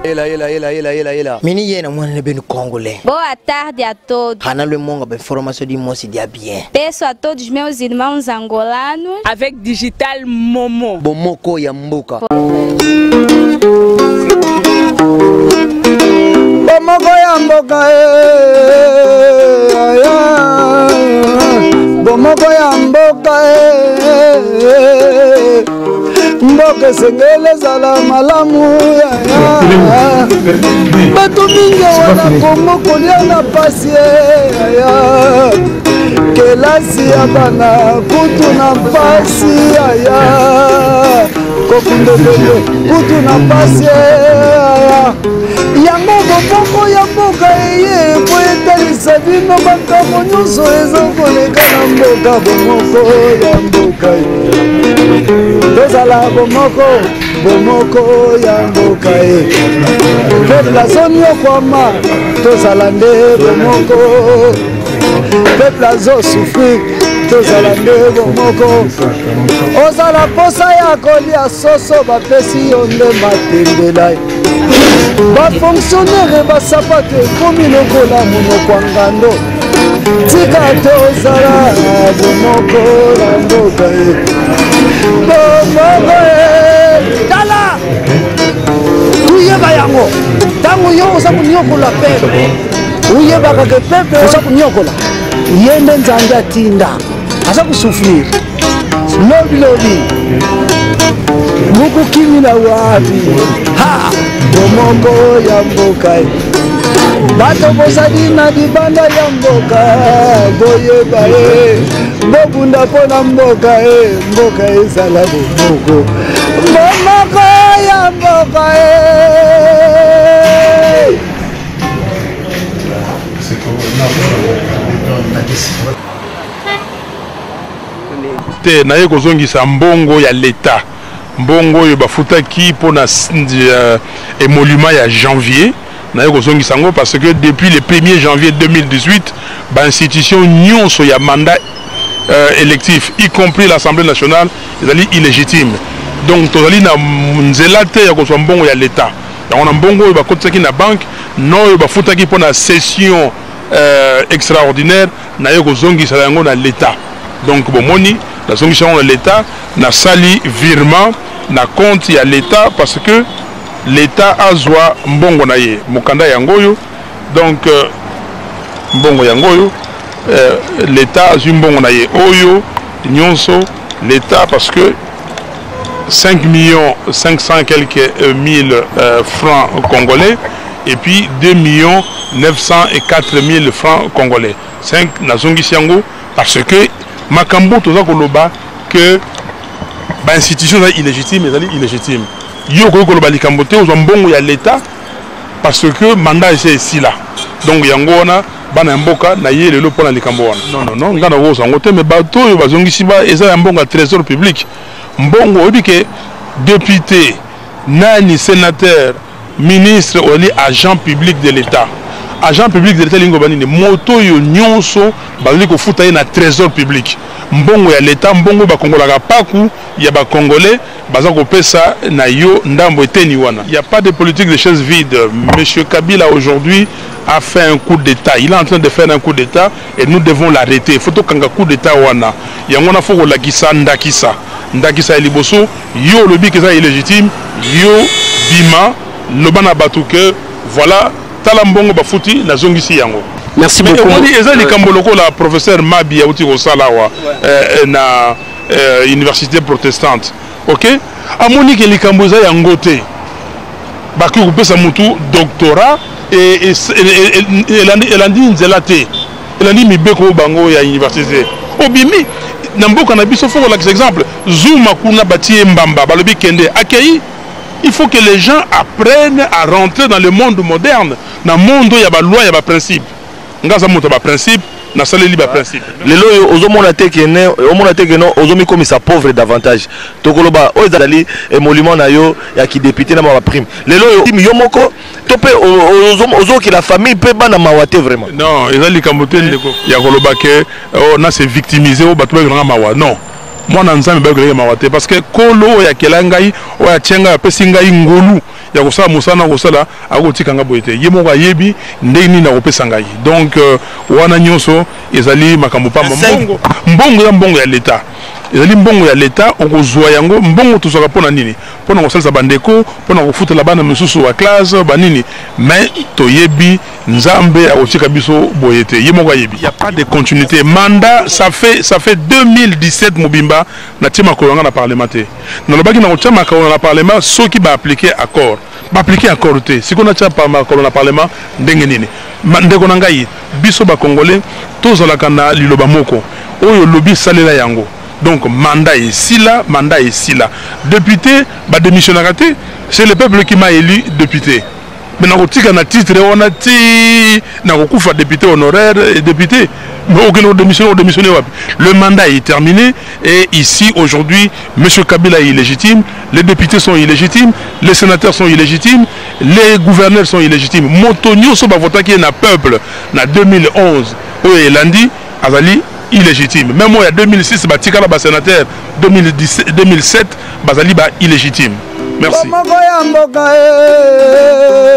Yela yela yela yela yela yela. Mini yena mwana ne benu congolais. Boa tarde a todos. Hana le monga ba information di mosi dia bien. Peço a todos meus irmãos angolanos. Avec Digital Momo. Bomoko ya mboka. Bomoko ya mboka eh, bomoko ya mboka eh, mboka esengeli ezala malamu yaya bato mingi awa na kongo kolia na pasi yaya kelasi ya bana kutu na pasi yaya kokunda ebembe kutu na pasi yaya yango bomoko ya mboka eye po etalisa bino makambo nyonso eza koleka na mboka bomoko ya mboka tozala bomoko bomoko ya mboka ye peuple azoniokwama tozala nde bomoko peuple azosouffrir tozala nde bomoko ozala mposa ya kolia soso bapesi yo nde matembela bafonctionnaire basapato ekomi lokola monoko ya ngando tika tozala bomoko na mboka ye bomoko ye tala tuyeba yango ntango yo oza koniokola pepe oyebaka ke pepe oza koniokola ye nde nzambe atinda aza kosouffrir lobi lobi mokokimila wapi ha bomoko ya mboka bato bozali na libanda ya mboka boyeba ye bobunda mpo na mboka ye mboka ezala bomoko bomoko ya mboka ye. Te naye kozongisa mbongo ya l'etat mbongo oyo bafutaki mpo na euh, émolument ya janvier naye kozongisa yango parce que depuis le 1er janvier 2018 bainstitution nyonso ya mandat euh, électif y compris l'assemblée nationale ezali illégitime donc tozali na nzela te ya kozwa mbongo ya l'etat yango na mbongo oyo bakotisaki na banque na oyo bafutaki mpo na session euh, extraordinaire naye kozongisa yango na l'etat donc bomoni nazongisi yango na l'etat nasali virement na compte ya l'etat parce que l'etat azwa mbongo na ye mokanda yango oyo donc euh, mbongo yango oyo euh, l'etat azwi mbongo na ye oyo nyonso l'etat parce que 5 millions 500 quelques euh, mille euh, francs congolais et puis 2 millions 904 mille francs congolais 5 nazongisi yango parce que makambo toza koloba que bainstitution ezali illégitime ezali illégitime yo okoki koloba likambo te ozwa mbongo ya l'état parce que mandat esi esila donc yango wana bana ya mboka na ye lelo mpo na likambo wana non non non ngai nakozwa yango te mais bato oyo bazongisi ba eza ya mbongo ya trésor public mbongo oyebi ke député nani sénateur ministre ozali agent public de l'état agent public de l'état elingi koloba nini moto oyo nyonso bazali kofuta ye na trésor public mbongo ya l'état mbongo bakongolaka paku ya bacongolais baza kopesa na yo ndambo eteni wana il y a pas de politique de chaise vide monsieur kabila aujourd'hui a fait un coup d'état il est en train de faire un coup d'état et nous devons l'arrêter faut tokanga coup d'état wana yango wana faut kolakisa ndakisa ndakisa ya liboso yo olobi ke eza illégitime yo bima loba na bato ke voilà tala mbongo bafuti nazongisi yango merci beaucoup omoni eza likambo lokola professeur mabi auti kosala awa eh, na eh, université protestante ok amoni ke likambo eza yango te bakoki kopesa motu doctorat elandi nzela te elandi mibeko bango ya université obimi na mboka na biso fo kolakisa exemple zuma kuna batie ye mbamba balobi kende akei il faut que les gens apprennent à rentrer dans le monde moderne na monde ya baloi ya baprincipe nga aza moto ya baprincipe nasaleli baprincipe lelo oyo ozomona te kene omona te keno ozomikomisa pauvre davantage tokoloba oyo ezali émolument na yo ya kidepute na baprime lelo oyo yo moko to mpe ozokela famille mpe bana mawa te vraiment non eza likambo te ndeko ya koloba ke oh, na se victimiser oyo bato bayokelanga mawa non Mwana Nzambe bayokelaki mawa te, parce que Nkolo oyo akela ngai, oyo atie ngai, apesi ngai ngolu ya kosala mosala na kosala, akotika ngai boye te. Ye moko ayebi ndenge nini akopesa ngai. Donc wana nyonso ezali makambo pamba. Mbongo, mbongo ya mbongo ya l'Etat, ezali mbongo ya l'Etat, okozwa yango. Mbongo tozwaka mpo na nini? Mpo na kosalisa bandeko, mpo na kofutela bana misusu ba classe banini. Mais toyebi Nzambe akotika biso boye te, ye moko ayebi. Il y a pas de continuité. Mandat, ça fait 2017 mobimba natie makolo nga na parlement te. Nalobaki na kotia makolo na parlement soki ba appliquer accord. Ba appliquer accord te. Sikoyo natia makolo na parlement ndenge nini? Ndeko na ngai, biso ba Congolais tozalaka na liloba moko. Oyo lobi salela yango. Donc mandat esila, mandat esila. Député ba démissionnaka te. C'est le peuple qui m'a élu député. Mais nakotika na titre wana ti nakokufa, député honoraire et député. Mais okende kodémissionner, odémissionner wapi? Le mandat est terminé et ici aujourd'hui, monsieur Kabila est illégitime, les députés sont illégitimes, les sénateurs sont illégitimes, les gouverneurs sont illégitimes. Moto nyonso bavotaki ye na peuple na 2011 oyo elandi azali illégitime. Même oyo ya 2006 batikala basénateur, 2007 bazali ba illégitime. Merci. Moko ya mboka e.